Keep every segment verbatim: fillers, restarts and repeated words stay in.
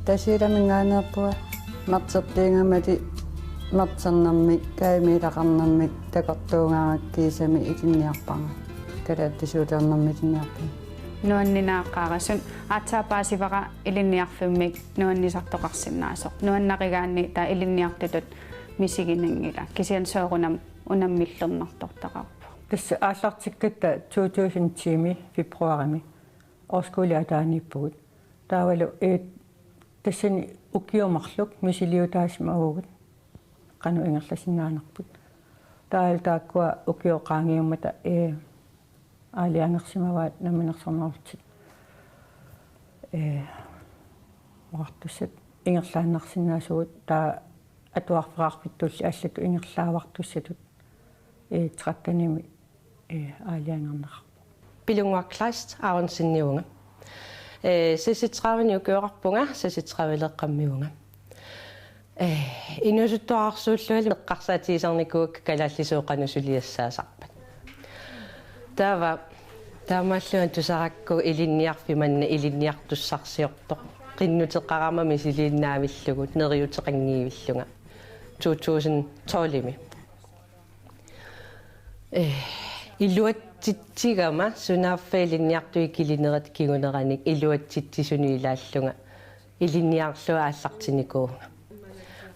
Tasiilaminngaanneerpunga marterpiigamali marternermik kajumiilaqarnermik takortuugaangakku kiisami ilinniarpara. Kalaallisuuliornermik ilinniarpunga. Nuanninaaqqaarasut aatsaat paasivara ilinniarfimmik nuannisartoqarsinnaasoq. Nuannarigaanni taava ilinniartutut misiginanngilaq. Kisianni soorunami unammillernartortaqarpoq. Tassa aallartikkatta to tusind ti-mi februarimi Aarskuli ataaniippugut. Taavalu ee tassani ukiut marluk misiliutaasimavugut qanoq ingerlasinnaanerput. Taavalu taakkua ukiut qaangiummata ee aalajangersimavaat Namminersornerullutik ee oqartussat ingerlaannarsinnaasugut, taava atuarfeqarfittulli allatut ingerlaavartussatut ee tretten-imi ee aalajangerneqarpoq. Pilunnguaq Kleist Aronsen-iuvunga. Ee, seksogtredive-nik ukioqarpunga, seksogtredive-leeqqammivunga. Ee, inuusuttuararsuulluallu eqqarsaatigisarnikuuakka kalaallisuut qanoq suliassaasarpat. Taava taamaallunga tusarakku ilinniarfik manna ilinniartussarsiortoq. Qinnuteqarama misiliinnaavillugu, neriuteqanngivillunga to tusind tolv-imi. Ee, iluatsitsigama sunaaffa ilinniartut ikilinerata kinguneranik iluatsitsisunut ilaallunga ilinniarlunga aallartinnikuuvunga.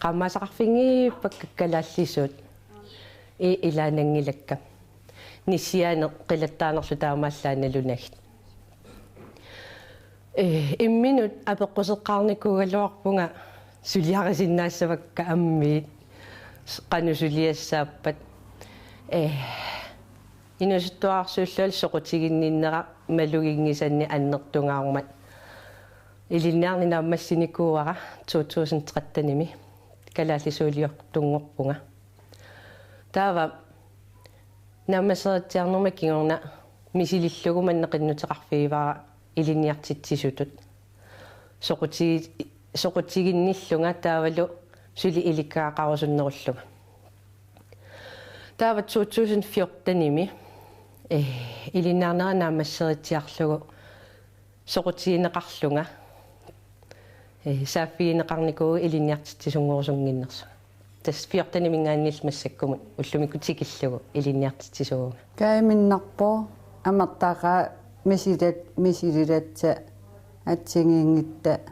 Qaammaasaqarfinngippakka kalaallisuut i- ilaannanngilakka. Nissianeq qilattaanerlu taamaallaat nalunagit. Ee, imminut apeqquseqqaarnikuugaluarpunga suliarisinnaassavakka ammiit qanoq suliassaappat. Ee, inuusuttuararsuulluallu soqutiginninnerat maluginngisannik annertungaarmat ilinniarneq naammassinikuuara to tusind tretten-imi kalaallisuuliortunngorpunga. Taava naammassereersiarnerma kingorna misilillugu manna qinnuteqarfigivara ilinniartitsisutut. Soqutigi- soqutiginnillunga taavalu suli ilikkagaqarusunnerullunga. Taava to tusind fjorten-imi ee ilinniarnera naammassereersiarlugu soqutigineqarlunga ee saaffigineqarnikuuvunga ilinniartitsisunngorusunnginnersunga. Tassa fjorten-iminngaanniillu massakkumut ullumikkut tikillugu ilinniartitsisuuvunga. Kajuminnarpoq, amertaqaat, misilat, misililassat, assigiinngitsut,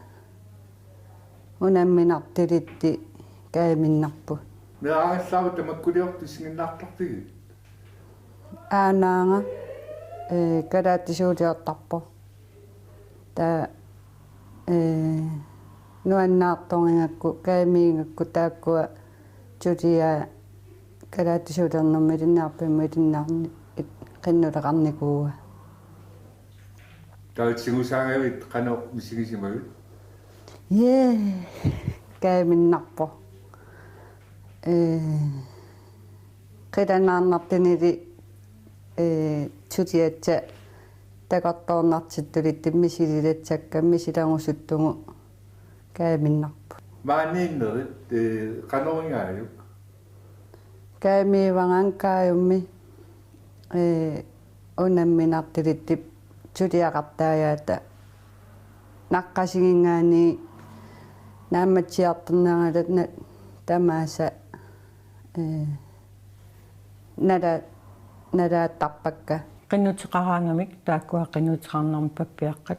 unamminartullutik kajuminnarput. Meeraagallarutta tamakkuliortut isiginnaartartigit? Aanaanga ee kalaallisuuliortarpoq. Taava ee nuannaartorigakku, kajumiigakku taakkua suliaat kalaallisuuliornermut ilinniarfimmut ilinniarni- qinnuteqarnikuuaat. Taava tigusaagavit qanoq misigisimavit? Ee, kajuminnarpoq. Ee, qilanaarnartunili ee suliassat takorloornartittulittut misililassakka misilagusuttugut kajuminnarput. Maaniinnerit ee qanorigaajuk? Kajumiivara Kajummi ee unamminartullutik suliaqartaagaata naqqasiginngaanniit naammassiartornerat na- tamaasa ee nala- nalaattarpakka. Qinnuteqaraangamik taakkua qinnuteqarnermut pappiaqqat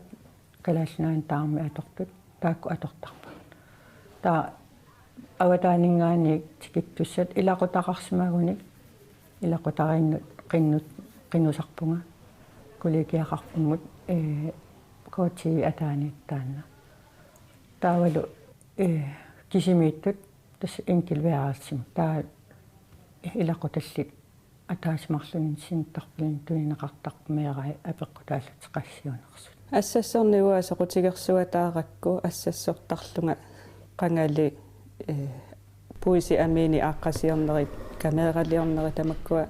Kalaallit Nunaanni tamarmik atortut taakku atortarput. Taava avataaninngaanniit tikittussat ilaqutaqarsimagunik ilaqutariinnut qinnut- qinnusarpunga kollegiaqarfimmut ee K T-i ataaniittut taanna. Taavalu ee kisimiittut tassa enkeltværelsimik. Taava ilaqutallit ataaseq marlunnik sinittarfillutik tunineqartarput meerai apeqqutaallutik qassit siunersut. Assassorniuaat soqutigersuataarakku assassortarlunga qangali ee puisi amiini aaqqasiornerit kameeraliornerit tamakkua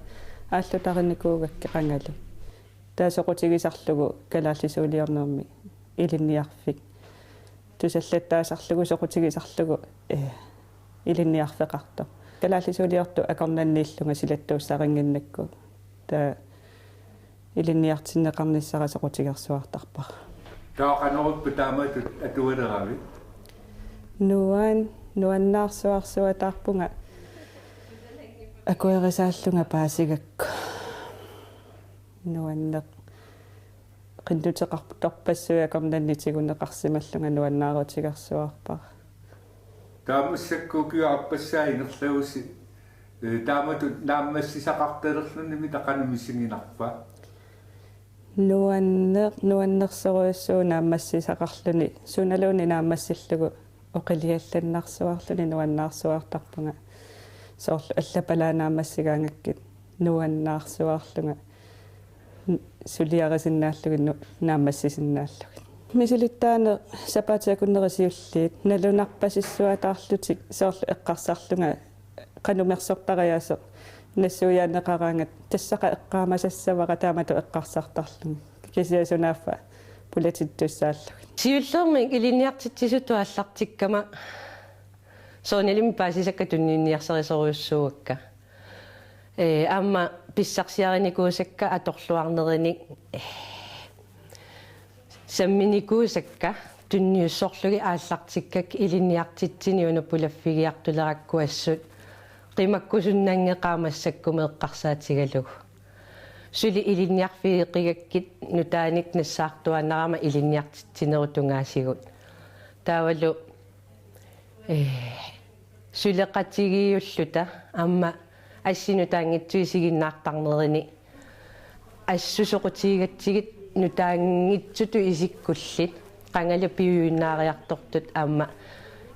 aallutarinnikuugakkit qangali. Taava soqutigisarlugu kalaallisuuliornermi ilinniarfik tusallattaasarlugu soqutigisarlugu ee ilinniarfeqartoq. Kalaallisuuliortut akornanniillunga silattuussarinnginnakku. Taava ilinniartinneqarnissara soqutigersuartarpara. Taava qanoruppat taamatut atualeravit? Nuan-, nuannaarsuarsuataarpunga akuerisaallunga paasigakku. Nuanneq qinnuteqartorpassuit akornanni tiguneqarsimallunga nuannaarutigersuarpara. Taava massakkut ukiut aappassaat ingerlavusi, ee, taamatut naammassisaqartalerluni qanoq misiginarpa? Nuanneq, nuannersorujussuuvoq naammassisaqarluni, sunaluunniit naammassillugu oqiliallannarsuarluni nuannaarsuartarpunga. Soorlu allapalaat naammassigaangakkit nuannaarsuarlunga n-, suliarisinnaallugit nu-, naammassisinnaallugit. Misilittaaneq sapaatip akunneri siulliit nalunarpasissuataarlutik soorlu eqqarsarlunga qanoq mersortariaaseq nassuiaaneqaraangat tassaqa eqqaamasassavara taamatut eqqarsartarlunga. Kisianni sunaaffa pulatittussaallugit. Siullermik ilinniartitsisutut aallartikkama soorunalimi paasisakka tunniunniarsarisorujussuuakka. Ee, aamma pissarsiarinikuusakka atorluarnerini, ee, samminikuusakka tunniussorlugit aallartikkakka ilinniartitsineq una pulaffigiartulerakku assut qimakkusunnanngeqaaq massakkumut eqqarsaatigalugu. Suli ilinniarfigeqigakkit nutaanik nassaartuaannarama ilinniartitsinerup tungaasigut. Taavalu ee, suleqatigiiulluta aamma assit nutaanngitsut isiginnaartarnerini assut soqutigigatsigit nutaanngitsutut isikkullit qangali piujuinnaariartortut aamma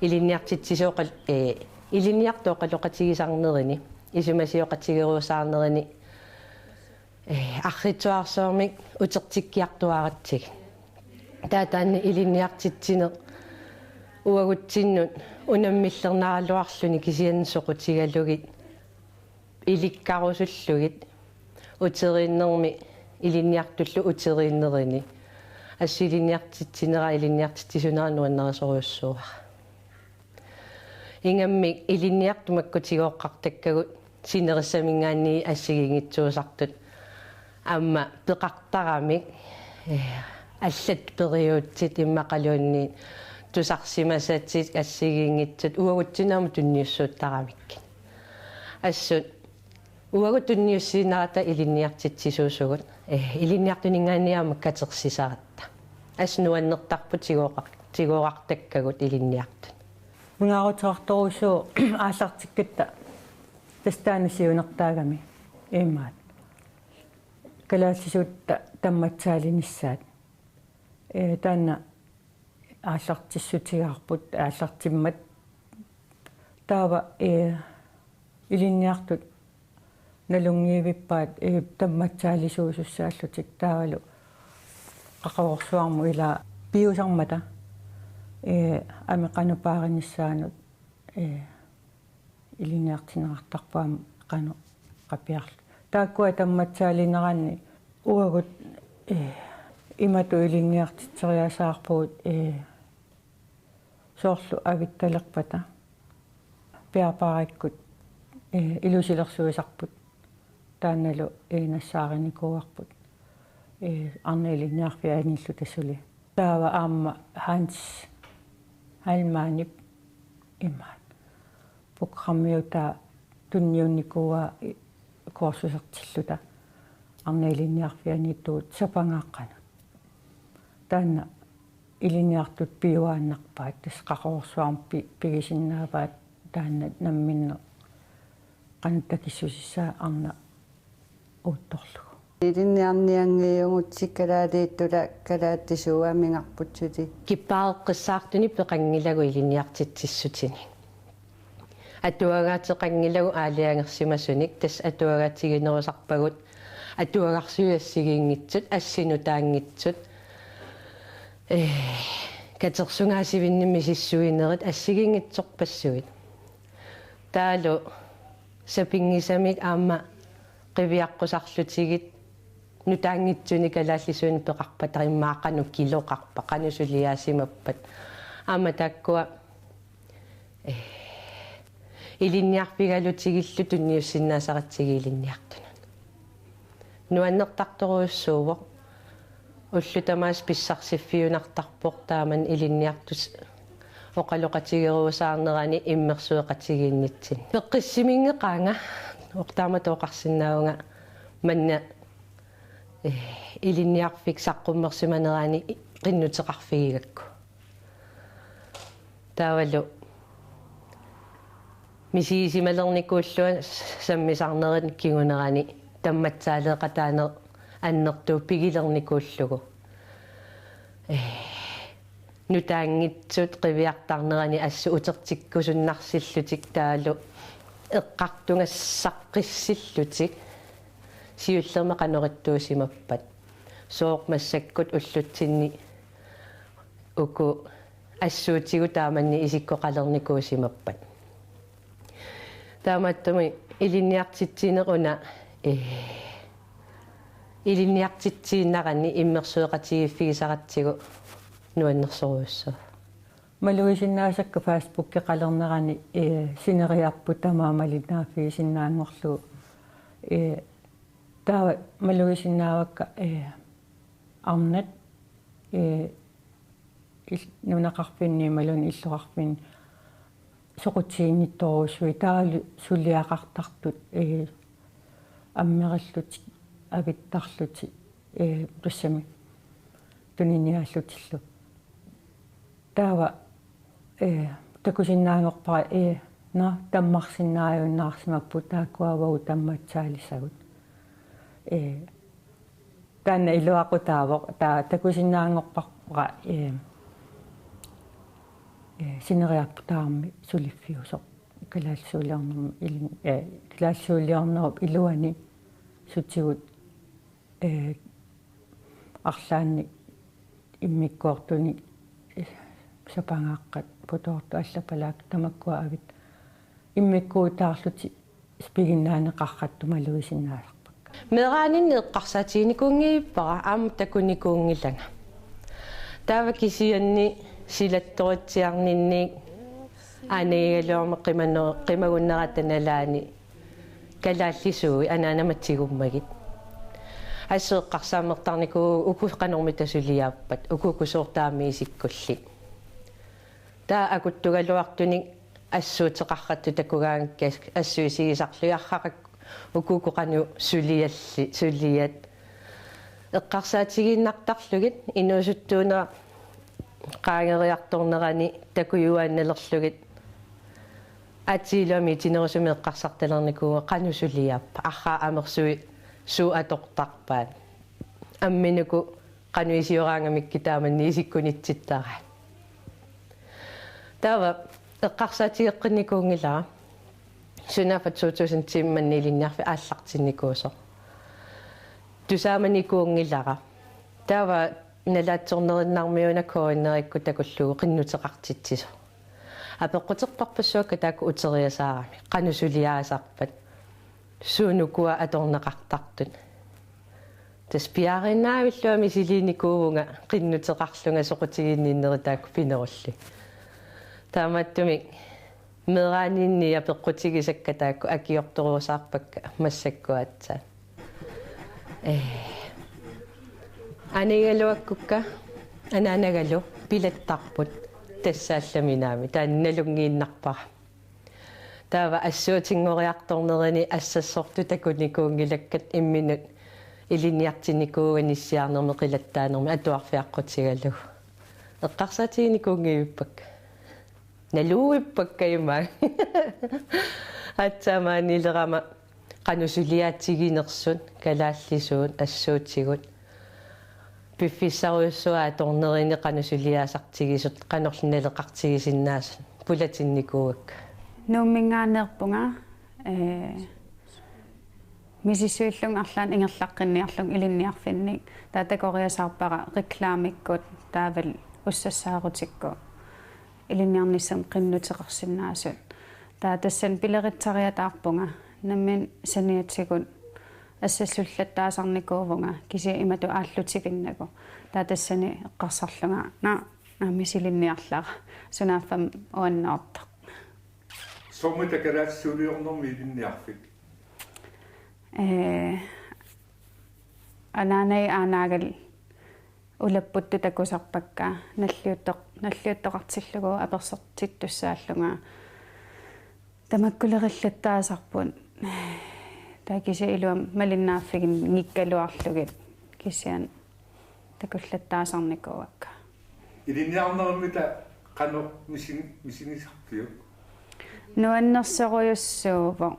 ilinniartitsisooqal-, ee, ilinniartut oqaloqatigisarnerini isumasioqatigeruusaarnerini ee, arriitsuarsuarmik utertikkiartuaratsigit. Taava taanna ilinniartitsineq uagutsinnut unammillernaraluarluni kisianni soqutigalugit ilikkarusullugit uteriinnermi ilinniartullu uteriinnerini assut ilinniartitsinera ilinniartitsisunera nuannarisorujussuuara. Ingammik ilinniartut makku tigooqqartakkagut sinerissaminngaanniit assigiinngitsuusartut aamma peqartaramik, ee, allat periutsit immaqaluunniit tusarsimasatit assigiinngitsut uagutsinnut aamma tunniussuuttaramikkit. Assut uagut tunniussiinerata ilinniartitsisuusugut, ee, ilinniartuninngaanniit aamma katersisaratta. Assut nuannertarput tigooqar-, tigooqqartakkagut ilinniartut. Pingaaruteqartorujussuuvoq aallartikkatta tassa taanna siunertaagami imaat. Kalaallisuutta tammatsaalinissaat. Ee, taanna aallartissutigaarput aallartimmat taava, ee, ilinniartut nalunngivippaat, ee, tammatsaalisuusussaallutik taavalu qaqugorsuarmut ilaa piusarmata, ee, ameq qanoq paarinissaanut, ee, ilinniartinneqartarpoq aamma qanoq qapiarlu. Taakkua tammatsaalineranni uagut, ee, imatut ilinniartitseriasaarpugut, ee, soorlu avittalerpata piapaarikkut, ee, ilusilersuisarput taannalu, ee, nassaarinikuuarput, ee, arnat ilinniarfianilluta suli. Taava aamma Hans Heilmannip imaat programmiutaa tunniunnikuuaa i-, kursusertilluta arnat ilinniarfianiittugut sapangaaqqanut. Taanna ilinniartut piuaannarpaat, tassa qaqugorsuarmik pi-, pigisinnaavaat taanna namminneq qanoq takissusissaa arnaq uuttorlugu. Ilinniarnianngiugutsi kalaaliittut kalaallisut amigarput suli. Kippaaqqissaartunik peqanngilagut ilinniartitsissutinik. Atuagaateqanngilagut aalajangersimasunik, tassa atuagaatiginerusarpagut atuagarsuit assigiinngitsut, assit nutaanngitsut, ee, katersugaasivinni misissuinerit assigiinngitsorpassuit. Taavalu sapinngisamik aamma qiviaqqusarlutigit nutaanngitsunik kalaallisuinik peqarpata immaqa qanoq kiloqarpa, qanoq suliaasimappat. Aamma taakkua, ee, ilinniarfigalutigillu tunniussinnaasaratsigu ilinniartunut. Nuannertartorujussuuvoq. Ullut tamaasa pissarsiffiunartarpoq taamani ilinniartut Oqaloqatigeruusaarnerani immersueqatigiinnitsinni. Peqqissiminngeqaanga, oq-, taamatut oqarsinnaavunga manna, eh, ilinniarfik saqqummersimanerani qinnuteqarfigigakku. Taavalu misigissimalernikuullunga sammisarnerit kingunerani tammatsaaleeqataaneq annertuut pigilernikuullugu. Eh, nutaanngitsut qiviartarnerani assut utertikkusunnarsillutik taavalu eqqartugassaqqissillutik siullermik qanoq ittuusimappat. Sooq massakkut ullutsinni uku assuutigut taamanni isikkoqalernikuusimappat. Taamaattumik ilinniartitsineq una, eh, ilinniartitsiinnarani immersueqatigiiffigisaratsigu nuannersorujussuuvoq. Malugisinnaasakka Facebookeqalernerani, eh, sineriarput tamaat malinnaaffigisinnaanngorlugu. Eh, taava malugisinnaavakka, eh, arnat, eh, il-, nunaqarfinni imaluunniit illoqarfinni soqutiginnittorujussuit taavalu suliaqartartut, eh, ammerillutik, avittarlutik, eh, tassami tuniniaallutillu. Taava, eh, takusinnaanngorpara, eh, na, tammarsinnaajunnaarsimapput taakkua uagut tammatsaalisagut. Eh, taanna iluaqutaavoq, taava takusinnaanngorpara, eh, eh, sineriarput tamarmi suliffiusoq. Kalaallisuuliornermi ilin-, eh, kalaallisuuliornerup iluani sutigut, eh, arlaannik immikkoortunik, eh, sapangaaqqat, putoortut allapalaat tamakkua avit immikkuutaarlutik piginnaaneqartut malugisinnaasarpakka. Meeraaninni eqqarsaatiginikuunngivippara aamma takunikuunngilanga. Taava kisianni silattoritsiarninni aanagigaluarmat qimano-, qimagunnerata nalaani kalaallisuui anaanama tigummagit. Assut eqqarsaammertarnikuuvugut uku qanormita suliaappat, uku uku sooq taama isikkullit. Taava akuttugaluartunik assuuteqartut takugaangakkit assut isigisarlugit arraqarput uku uku qanoq sulialli-, suliat. Eqqarsaatigiinnartarlugit inuusuttuunerup qaangeriartornerani takujuaannalerlugit aatsip iluamik itinerusumik eqqarsartalernikuuvunga qanoq suliaappat, arraa amersuit suut atortarpaat. Amminuku qanoq isioraangamikkit taamanni isikkunitsittaraat. Taava eqqarsaatigeqqinnikuunngilara. Sunaaffa to tusind ti manna ilinniarfik aallartinnikuusoq. Tusaamanikuunngilara. Taava nalaatsornerinnarmiuna K N R-ikkut takullugu qinnuteqartitsisoq. Apeqquterpassuakka taakku uteriasaaramik. Qanoq suliaasarpat. Suut ukua atorneqartartut. Tassa piaariinnaavillunga misiliinikuuvunga qinnuteqarlunga soqutiginninnerit taakku pinerullugit. Taamaattumik meeraaninni apeqqutigisakka taakku akiortoruusaarpakka massakkut aatsaat. Eh. Aanagigaluakkukka anaanagalu pilattarput tassa allaminaami taanna nalunngiinnarpara. Taava assuutinngoriartornerini assassortut takunikuunngilakkat imminut ilinniartinnikuuvugut nissiarnermi qilattaanermi atuarfik aqqutigalugu. Eqqarsaatiginikuunngivippakka. Naluvippakka ima. Aatsaat maaniilerama qanoq suliaatiginersut, kalaallisuut, assuutigut. Piffissarujussuaq atornerini qanoq suliaasartigisut, qanorlu naleqartigisinnaasut pulatinnikuuakka. Nuumminngaanneerpunga, eh, misissuillunga arlaannik ingerlaqqinniarlunga ilinniarfinnik. Taava takoriasaarpara reklamikkut taavalu ussassaarutikku ilinniarnissamut qinnuteqarsinnaasut. Taava tassani pileritsariataarpunga nammineq saniatigut assassullattaasarnikuuvunga kisianni imatut aallutiginnagu. Taava tassani eqqarsarlunga: Naa, naa misilinniarlara. Sunaaffami uannoortoq. Soormita kalaallisuuliornermi ilinniarfik? Eh, anaanagit aanaagalu Ulapputtut takusarpakka nalliuttoq-, nalliuttoqartillugu apersortittussaallunga. Tamakkuleqillattaasarput. Taava kisianni iluamik malinnaaffiginngikkaluarlugit kisianni takullattaasarnikuuakka. Ilinniarnerummita qanoq misin-, misigisarpiuk? Nuannersorujussuuvoq.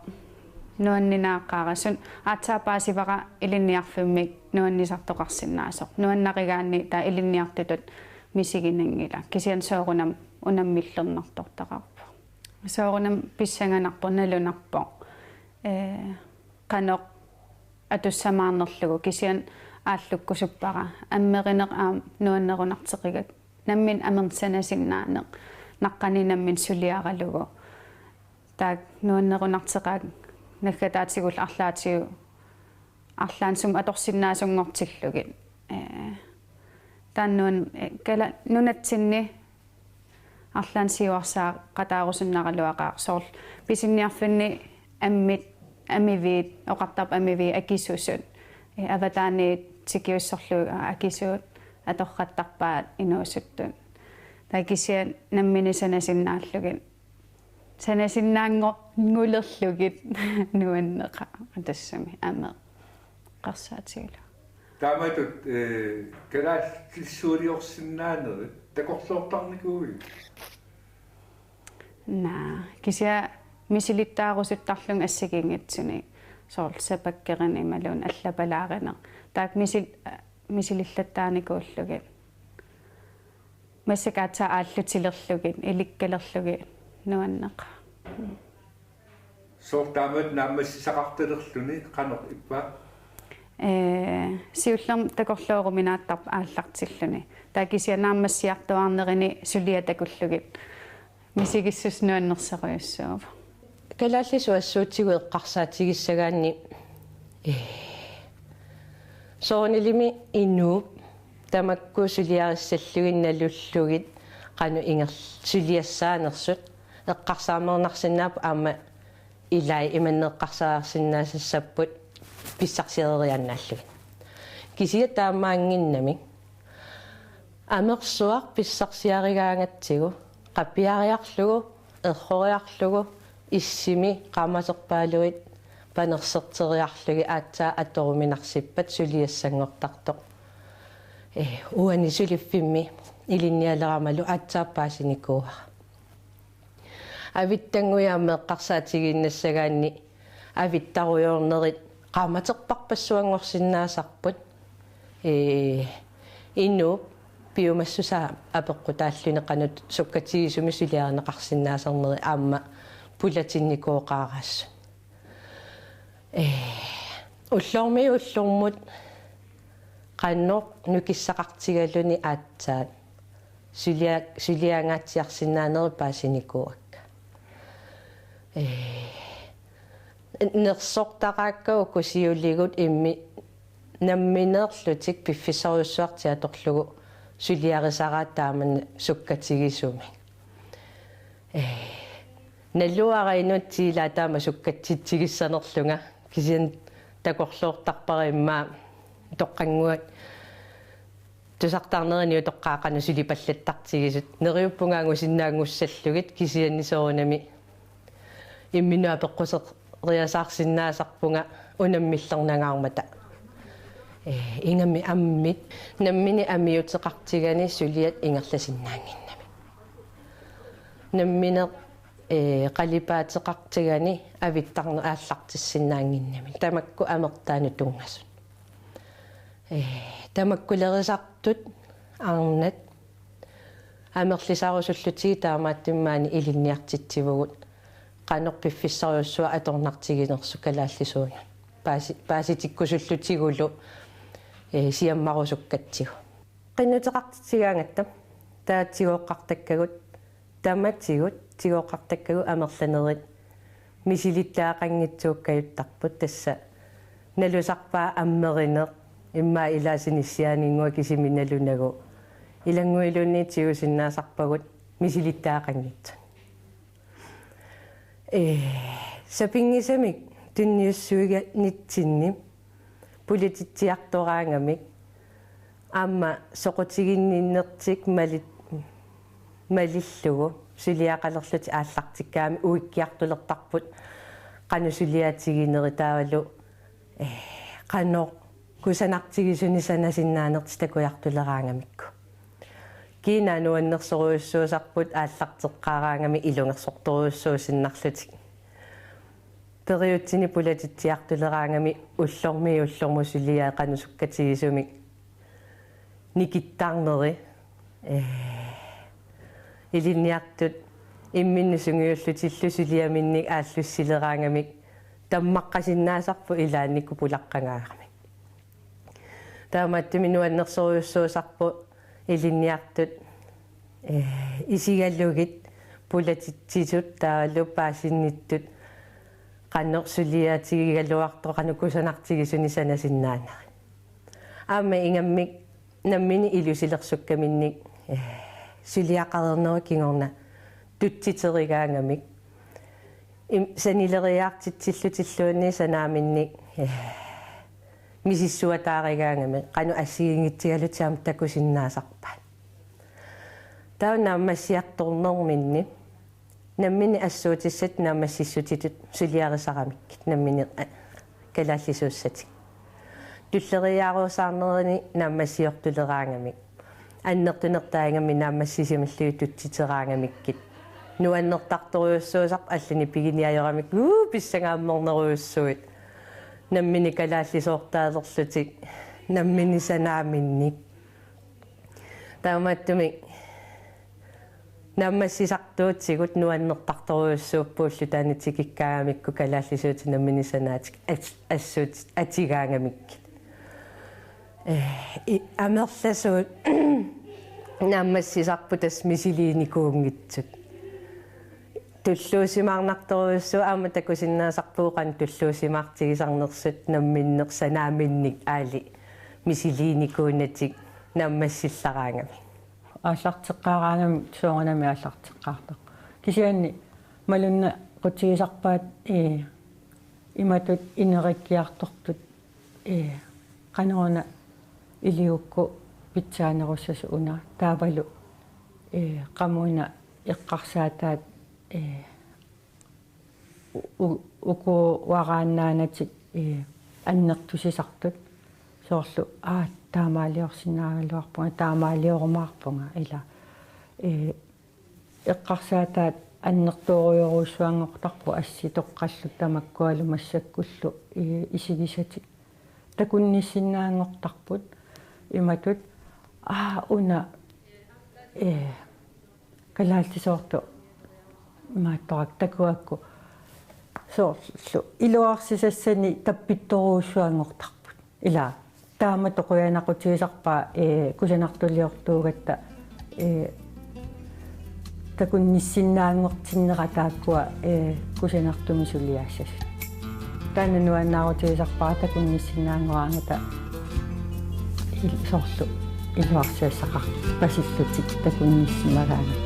Nuanninaaqaara. Suna aatsaat paasivara ilinniarfimmik nuannisartoqarsinnaasoq. Nuannarigaanni taava ilinniartutut misiginanngilaq. Kisianni soorunami unammillernartortaqarpoq. Soorunami pissanganarpoq, nalunarpoq. Ee, qanoq atussamaarnerlugu kisianni aallukkusuppara. Ammerineq aamma nuannerunarteqigakku. Nammineq amerneq sanasinnaaneq. Naqqani nammineq suliaralugu. Taakku nuannerunarteqaat naggataatigullu arlaatigut arlaannik sumut atorsinnaasunngortillugit. Ee, taanna nuan-, ee, kala-, nunatsinni arlaannik siuarsaaqataarusunnaraluaqaaq, soorlu pisiniarfinni ammit, amiviit, oqartarput amiviit akisusut. Ee, avataaniit tikiussorlugit, aa, akisuut atorrattarpaat inuusuttut. Taava kisianni nammineq sanasinnaallugit. Sanasinnaanngulerlugit nuanneqaaq tassami ameq eqqarsaatigalugu. Taamatut, ee, kalaallisuuliorsinnaanerit takorloortarnikuuiuk? Naa, kisianni misilittaarusuttarlunga assigiinngitsunik soorlu sapakkerineq imaluunniit allapalaarineq. Taakku misil-, misilillattaarnikuullugit. Massakkut aatsaat aallutilerlugit, ilikkalerlugit nuanneqaaq. Soorlu taamatut naammassisaqartalerluni qanoq ippa? Ee, siullermik takorlooruminaattarpoq aallartilluni. Taava kisianni naammassiartuaarnerini suliaq takullugit. Misigissuseq nuannersorujussuuvoq. Kalaallisuut assuutigut eqqarsaatigissagaanni, ee, soorunalimi inuup tamakku suliarissallugit nalullugit qanoq inger-, suliassaanersut eqqarsaamernarsinnaapput aamma ilai imanneq eqqarsaarsinnaasassapput pissarsiareriaannaallugit. Kisianni taamaannginnami amersuaq pissarsiarigaangatsigu, qapiariarlugu, erroriarlugu, issimi qaammaterpaaluit panerserteriarlugit aatsaat atoruminarsippat suliassanngortartoq. Ee, uani suliffimmi ilinnialeramalu aatsaat paasinikuuara. Avittannguit aamma eqqarsaatigiinnassagaanni avittarujoornerit qaammaterparpassuanngorsinnaasarput. Ee, inuup piumassusaa apeqqutaalluni qanoq sukkatigisumik suliarineqarsinnaasarneri aamma pulatinnikooqaaraassut. Ee, ullormiit ullormut qanoq nukissaqartigaluni aatsaat sulia-, suliangaatsiarsinnaanerit paasinikuuakka. Ee, nersortaraakka uku siuligut immi nammineerlutik piffissarujussuartik atorlugu suliarisaraat taamannak sukkatigisumik. Ee, naluara inuttut ilaat taama sukkatsitsigissanerlunga, kisianni takorloortarpara immaqa toqqannguaq tusartarnerani utoqqaat qanoq sulipallattartigisut. Neriuppunga angusinnaanngussallugit kisianni soorunami imminut apeqquseriasaarsinnaasarpunga unammillernangaarmata. Ee, ingammik ammit nammineq amiuteqartigani suliat ingerlasinnaannginnamik. Nammineq, ee, qalipaateqartigani avittarneq aallartissinnaannginnamik. Tamakku amertaanut tunngasut. Ee, tamakkulerisartut arnat amerlisarusullutigit taamaattumik maani ilinniartitsivugut qanoq piffissarujussuaq atornartiginersut kalaallisuunut. Paasi-, paasitikkusullutigulu, ee, siammarusukkatsigu. Qinnuteqartitsigaangatta taava tigooqqartakkagut, tamatigut tigooqqartakkagut amerlanerit misilittagaqanngitsuukkajuttarput, tassa nalusarpaat ammerineq immaqa ilaasa nissiaaninnguaq kisimi nalunagu. Ilannguiluunniit tigusinnaasarpagut misilittagaqanngitsut. Ee, sapinngisamik tunniussuiganitsinni polititsiartoraangamik Aamma soqutiginninnertik mali-, malillugu suliaqalerlutik aallartikkaangamik uikkiartulertarput qanoq suliatiginerit taavalu, eh, qanoq kusanartigisuni sanasinnaanertik takujartuleraangamikku. Kiinaa nuannersorujussuusarput aallarteqqaaraangamik ilungersortorujussuusinnarlutik. Periutsinni pulatitsiartuleraangamik ullormiit ullormut suliai qanoq sukkatigisumik nikittarneri, eh, ilinniartut imminnut sungiullutillu suliaminnik aallussileraangamik tammaqqasinnaasarput ilaannikkut pulaqqagaaramik. Taamaattumik nuannersorujussuusarput ilinniartut, eh, isigalugit pulatitsisut taavalu paasinnittut qanoq suliatigigaluartoq qanoq kusanartigisuni sanasinnaanerit. Aamma ingammik nammineq ilusilersukkaminnik, eh, suliaqareernerup kingorna tutsiterigaangamik. Im-, sanileriaartitsillutilluunniit sanaaminnik, eh, misissuataarigaangamik qanoq assigiinngitsigalutik aamma takusinnaasarpaat. Taava naammassiartornerminni nammineq assuutissat naammassissutitut suliarisaramikkit nammineq, eh, kalaallisuussatik. Tulleriiaarusaarnerini naammassiortuleraangamik. Annertunertaagami naammassisimallugit tutsiteraangamikkit. Nuannertartorujussuusarput allanik piginiajoramik, uu, pissangaammornerujussuit. Nammineq kalaallisoortaalerlutik, nammineq sanaaminnik. Taamaattumik naammassisartuutigut nuannertartorujussuuppullu taanna tikikkaangamikku kalaallisuutit nammineq sanaatik at-, assuutit atugaangamikkit. Eh, i-, amerlasuut naammassisarput tassa misiliinikuunngitsut. Tulluusimaarnartorujussuuvoq aamma takusinnaasarpugut qanoq tulluusimaartigisarnersut namminneq sanaaminnik aali misiliinikuunatik naammassillaraangamik. Aallarteqqaaraangamik soorunami aallarteqqaartoq. Kisianni malunnaqutigisarpaat, ee, imatut inerikkiartortut, ee, qanoruna ilikkut pitsaanerussasut una taavalu, ee, qamuuna eqqarsaataat, ee, u-, ukuaraannaanatik, ee, annertusisartut. Soorlu, aa, taamaaliorsinnaagaluarpunga, taamaaliorumaarpunga, ila, ee, eqqarsaataat annertoorujorujussuanngortarput assitoqqallu tamakkualu massakkullu, ee, isigisatik. Takunnissinnaanngortarput imatut, aa, una, ee, kalaallisoortoq imaattoq takuakku soorlu iluarsisassanik tappittorujussuanngortarput. Ila, taamatut qujanaqutigisarpaa, ee, kusanartuliortuugatta, ee, takunnissinnaanngortinnera taakkua, ee, kusanartumik suliassasut. Taanna nuannaarutigisarpara takunnissinnaanngoraangata il-, soorlu iluarsiassaqarpasillutik takunnissimagaangata.